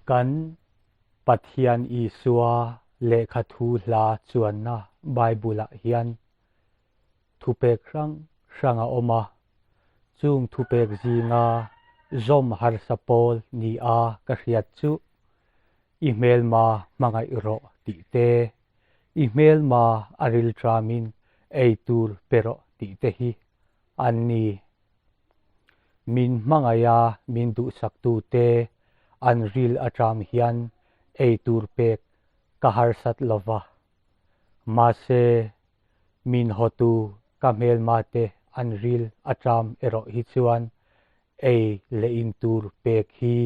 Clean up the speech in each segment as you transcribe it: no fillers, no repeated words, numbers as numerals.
Kan Pathian Isua lehkha thu hla chuanna Bible-ah hian thupek hrang hrang a awm a, chung thupek zinga zawm harsa pawl nia ka hriat chu I hmelma hmangaih rawh tih te, I hmelma a rilṭamin ei tur pe rawh tih te hi an ni. Min hmangaiha min duhsaktute an ril aṭam hian ei tur pek ka harsat lo va. Mahse, min hawtu ka hmelmate an ril aṭam erawh hi chuan ei leh in tur pek hi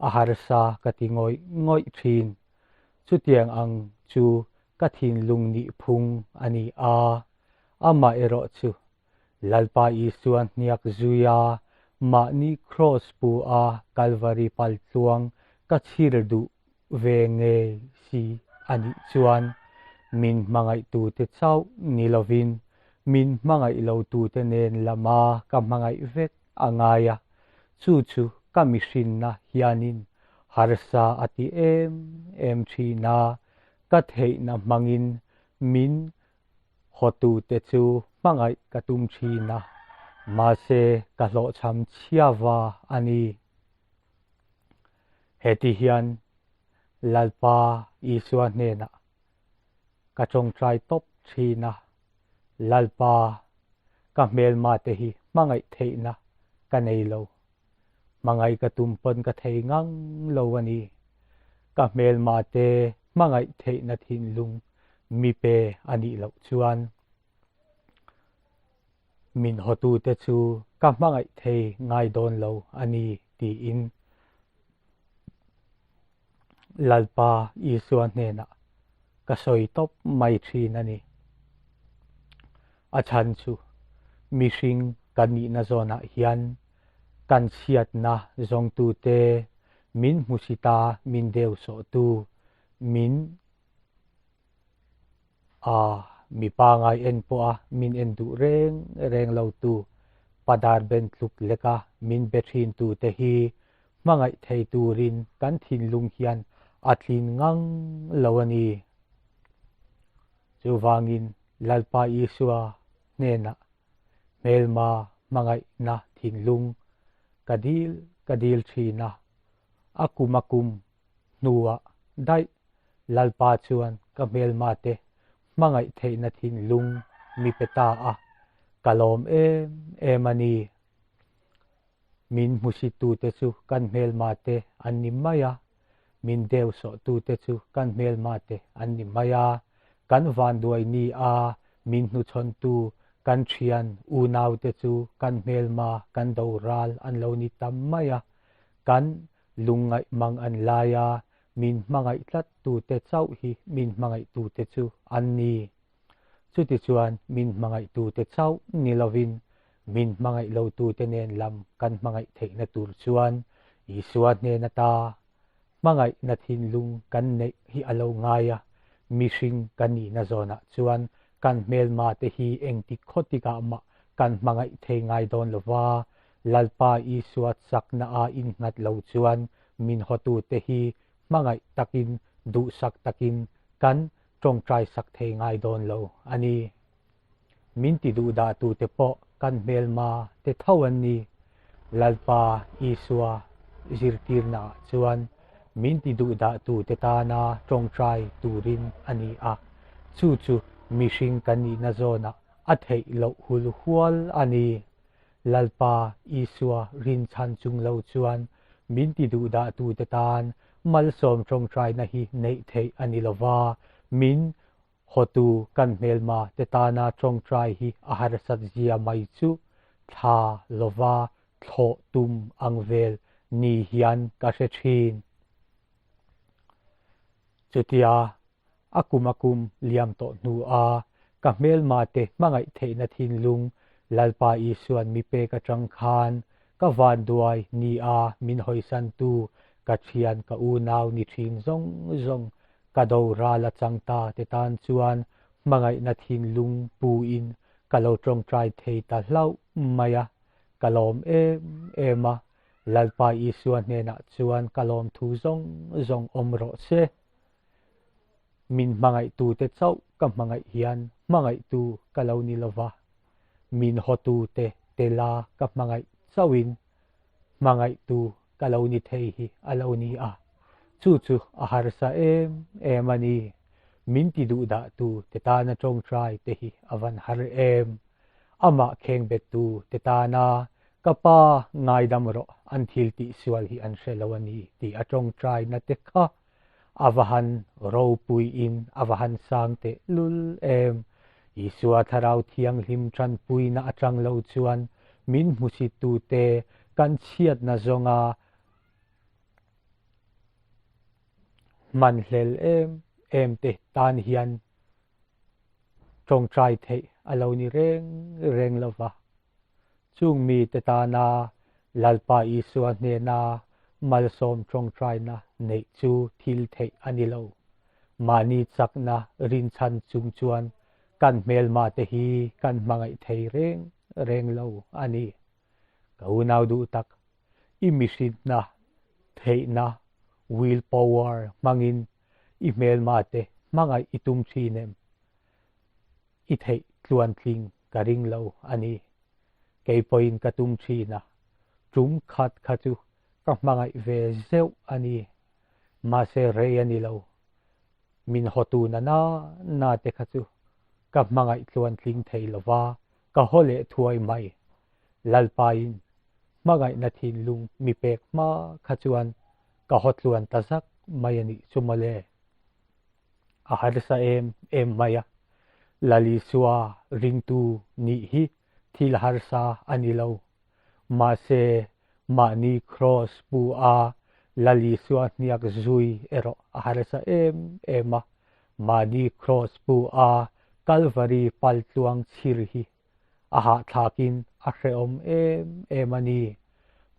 a harsa ka ti ngawih ngawih ṭhin. Chutiang ang chu ka thinlung nih phung a ni a, amah erawh chu Lalpa Isua hniak zui a, mahni kraws pu a Kalvari paltluang ka chhir duh ve ngei si a nih chuan min hmangaihtute chauh ni lovin min hmangaih lotute nen lama ka hmangaih vek a ngai a, chu chu ka mihrinna hianin harsa a ti em em thin a, ka theihna hmangin min Hawtute chu hmangaih ka tum thin a, mahse ka hlawhchham chhiava a ni. Heti hian Lalpa Isua hnenah ka tawngtai tawp thin a, Lalpa, ka hmelmate hi hmangaih theihna ka nei lo. Hmangaih ka tum pawn ka thei ngang lo a ni. Ka hmelmate hmangaih theihna thinlung mi pe a nih loh chuan min hawtute chu ka hmangaih thei ngai dawn lo a ni tiin Lalpa Isua hnenah ka sawi tawp mai thin a ni. A chhan chu mihring kan nihna zawnah hian kan chhiatna zawngtute min hmusita min deusawhtu min A, mi pangai en pawha min en duh reng reng lo tu, padar ben tluk leka min be thin tu te hi hmangaih thei turin kan thinlung hian a tlin ngang lo a ni. Chuvangin Lalpa Isua hnenah hmelma hmangaihna thinlung ka dil ka dil thin a, a kum a kum hnuah daih Lalpa chuan ka hmelmate hmangaih theihna thinlung mi pe ta a, ka lawm em em a ni. Min hmusittute chu kan hmelmate an ni mai a, min deusawhtute chu kan hmelmate an ni mai a, kan vanduai ni a min hnuchhawntu kan thian unaute chu kan hmelma kan doral an lo ni ta mai a, kan Lungngaih mang an lai a, min hmangaih tlat tute chauh hi min hmangaih tute chu an ni. Chutichuan min hmangaih tute chauh ni lovin min hmangaih lo tute nen lam kan hmangaih theihna tur chuan Isua hnen ata hmangaihna thinlung kan neih hi a lo ngai a, mihring kan nihna zawnah chuan kan hmelma te hi engtik khaw tikah mah kan hmangaih thei ngai dawn lova, Lalpa Isua chakna a innghat lo chuan min hawtute hi hmangaih takin, duhsak takin kan tawngtai sak thei ngai dawn lo a ni. Min ti duhdahtute pawh kan hmelma te tho an ni. Lalpa Isua zirtirnaah chuan min ti duhdahtute tana tawngtai turin a ni a, chu chu mihring kan nihna zawnah a theih loh hul hual a ni. Lalpa Isua rinchhan chung lo chuan min ti duhdahtute tan malsawm tawngtaina hi neih theih a ni lova, min hawtu kan hmelma te tana tawngtai hi a harsat zia mai chu thla lova thlawh tum ang vel ni hian ka hre thin. Chutia A kum a kum liam tawh hnu a ka hmelma te hmangaih theihna thinlung Lalpa Isuan mi pek atang khan ka vanduai ni a min hawisantu ka thian ka unau ni thin zawng zawng ka do ral a chang ta te tan chuan hmangaihna thinlung pu in ka lo tawngtai thei ta hlauh mai a, ka lawm em em a. Lalpa Isua hnenah chuan ka lawmthu zawng zawng awm rawh se. Min hmangaihtute chauh ka hmangaih hian hmangaihtu ka lo ni lova, min hawtute tela ka hmangaih chauhin hmangaihtu ka lo ni thei hi a lo ni a, chu chu a harsa em em a ni. Min ti duhdahtu te tana tawngtai te hi a van har em. Amah khengbettu te tana ka pa ngaidam rawh an thil tihsual hi an hre lo a ni tih a tawngtaina te kha a va han ropuiin a va han sang teh lul em. Isua Thlarau Thianghlim tanpuina atang lo chuan min hmusittute kan chhiatna zawnga hmanhlel em em te tan hian tawngtai theih a lo ni reng reng lova. Chung mite tana Lalpa Isua hnena malsawm tawngtaina neih chu thil theih a ni lo. Mahni chakna rinchhan chung chuan kan hmelmate hi kan hmangaih thei reng reng lo a ni. Ka unau duh tak, i mihrinna, theihna, will power, hmangin i hmelmate hmangaih i tum thin em? I theih tluantling ka ring lo a ni. Kei pawhin ka tum thin a, tum khat kha chu ka hmangaih ve zeuh a ni. Mahse rei a ni lo. Min hawtu na na na te kha chu ka hmangaih tluantling thei lo va, ka haw leh thuai mai. Lalpain hmangaihna thinlung mi pek hma kha chuan ka haw tluan ta zak mai a nih chu mawle. A harsa em em mai a, Lalisua ringtu nih hi thil harsa a ni lo. Mahse, mahni kraws pu a Lalisua hniak zui erawh a harsa em em a, mahni kraws pu a Kalvari paltluang chhir hi a hahthlakin a hrehawm em em a ni.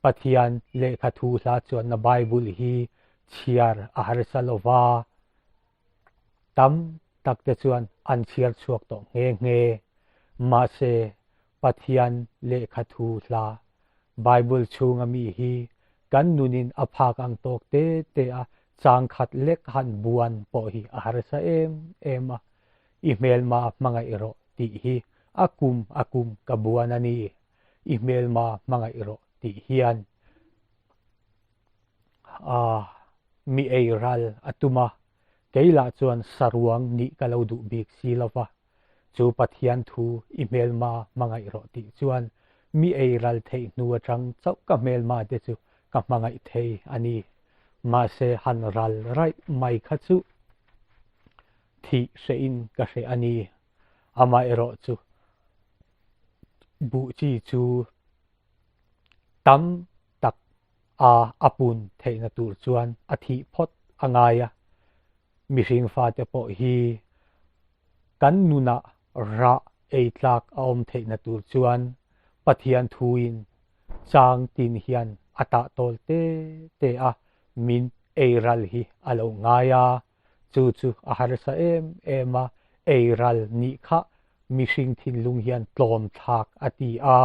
Pathian lehkha thu hla chuanna Bible hi chhiar a harsa lo va, tam tak te chuan an chhiar chhuak tawh nghe nghe. Mahse, Pathian lehkha thu hla Bible chhunga mi hi kan nunin a phak ang tawk te te a changkhat lek han buan pawh hi a harsa em em a. I hmelma hmangaih rawh tih hi a kum a kum ka buan a ni. I hmelma hmangaih rawh tih hian a mi ei ral a tum a, kei lah chuan saruang nih ka lo duh bik si lo va. Chu Pathian thu i hmelma hmangaih rawh tih chuan mi ei ral theih hnu atang chauh ka hmelma te chu ka hmangaih thei a ni. Mahse han ral raih mai kha chu Thih hrehin ka hreh a ni. Amaherawh chu buh chi chu tam tak a a pun theihna tur chuan a thih phawt a ngai a. Mihring fate pawh hi kan nunah rah ei tlak a awm theihna tur chuan Pathian thuin chang tin hian a tah tawl te te a min ei ral hi a lo ngai a. Chu chu a harsa em em a, ei ral nih kha mihring thinlung hian tlawm thlak a ti a,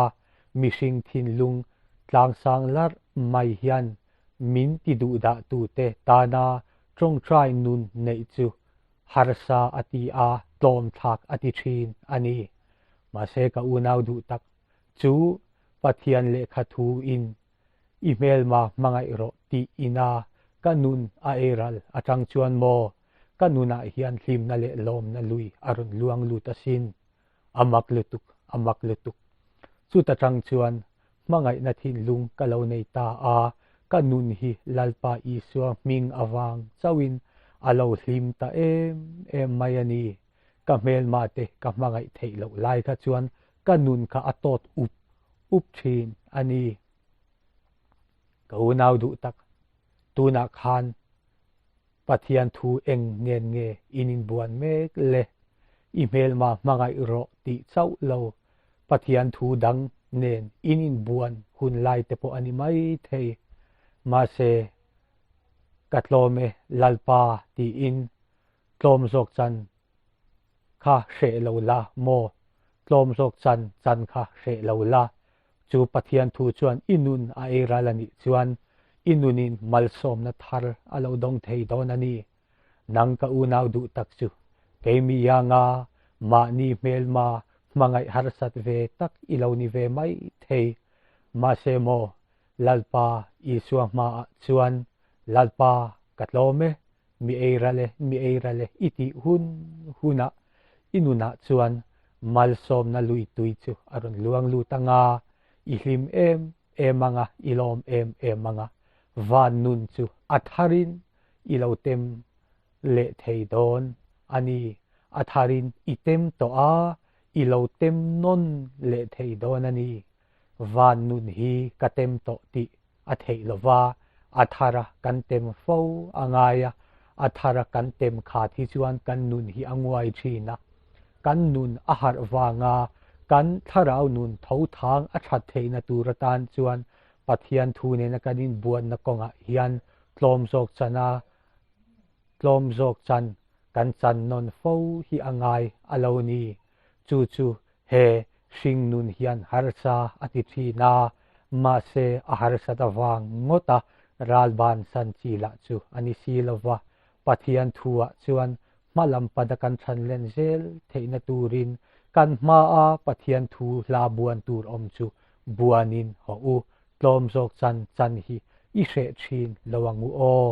mihring thinlung tlangsang larh mai hian min ti duhdah tute tana tawngtai nun neih chu harsa a ti a, tlawm thlak a ti thin a ni. Mahse ka unau duh tak chu Pathian lehkha thu in I hmelma hmangaih rawh tih ina ka nun a eiral atang chuan maw ka nunah hian hlimna leh lawmna lui a rawn luang lut asin. A mak lutuk, a mak lutuk. Chuta tang chuan hmangaihna thinlung ka lo nei ta a, ka nun hi Lalpa Isua hming avang chauhin a lo hlim ta em em mai a ni. Ka hmelma te ka hmangaih theih loh lai kha chuan ka nun kha a tawt up up thin a ni. Ka unau duh tak, tunah khan Pathian thu eng nen nge in inbuan mek le? I hmelma hmangaih rawh tih chauh lo, Pathian thu dang nen in inbuan hun lai te pawh a ni mai thei. Mahse, ka tlawm e Lalpa tiin tlawm zawk chan kha hreh lo la maw? Tlawm zawk chan chan kha hreh lo la. Chu Pathian thu chuan i nun a ei ral a nih chuan i nunin malsawmna thar a lo dawng thei dawn a ni. Nang ka unau duh tak chu keimi ianga mahni hmelma hmangaih harsat ve tak i lo ni ve mai thei. Mahse maw, Lalpa Isua hmaah chuan Lalpa ka tlawm e, mi ei ral e, mi ei ral e i tih hun hunah i nunah chuan malsawmna lui tui chu a rawn luang lut anga, i hlim em em anga, i lawm em em anga, van nun chu a tharin i lo tem leh thei dawn a ni. A tharin i tem tawh a, i lo tem nawn leh thei dawn a ni. Van nun hi ka tem tawh tih a theih lova, a thara kan tem fo a ngai a, a thara kan tem khat hi chuan kan nun hi a nguai thin a, kan nun a harh vanga kan thlarau nun tho thang a that theihna tur atan chuan Pathian thu nena kan inbuatna kawngah hian tlawm zawk chana tlawm zawk chan kan chan nawn fo hi a ngai a lo ni. Chu chu he hringnun hian harsa a ti thin a, mahse a harsat avang ngawt a ralban san chi lah chu a ni si lo va. Pathian thuah chuan hma lam pana kan chhan len zel theihna turin kan hmaa Pathian thu hla buan tur awm chu buanin haw u, tlawm zawk chan chan hi i hreh thin lo ang u aw.